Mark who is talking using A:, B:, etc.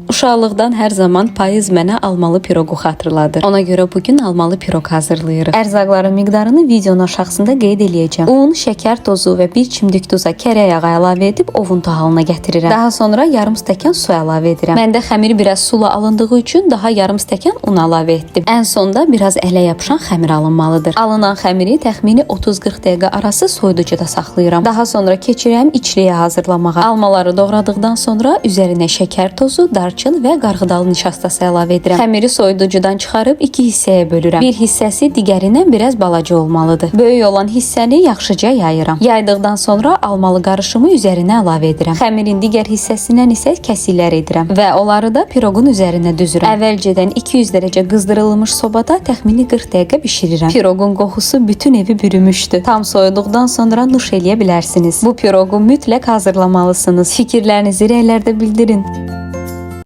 A: Uşaqlıqdan hər zaman payız mənə almalı piroqu xatırladır. Ona görə bu gün almalı piroq hazırlayırıq. Ərzaqların miqdarını videonun aşağısında qeyd eləyəcəm. Un, şəkər tozu və bir çimdik duza kərə yağı əlavə edib ovuntu halına gətirirəm. Daha sonra yarım stəkan su əlavə edirəm. Məndə xəmir biraz sula alındığı üçün daha yarım stəkan un əlavə etdim. Ən sonda biraz ələ yapışan xəmir alınmalıdır. Alınan xəmiri təxmini 30-40 dəqiqə arası soyuducuda saxlayıram. Daha sonra keçirəm içliyə hazırlamağa. Almaları doğradıqdan sonra üzərinə şəkər tozu, darçın və qarğıdalı nişastası əlavə edirəm. Xəmiri soyuducudan çıxarıb iki hissəyə bölürəm. Bir hissəsi digərindən biraz balaca olmalıdır. Böyük olan hissəni yaxşıca yayıram. Yaydıqdan sonra almalı qarışımı üzərinə əlavə edirəm. Xəmirin digər hissəsindən isə kəsiklər edirəm və onları da piroqun üzərinə düzürəm. Əvvəlcədən 200 dərəcə qızdırılmış sobada təxmini 40 dəqiqə bişirirəm. Piroqun qoxusu bütün evi bürümüşdü. Tam soyuduqdan sonra nuş eləyə bilərsiniz. Bu piroqu mütləq hazırlamalısınız. Fikirlərinizi rəylərdə bildirin.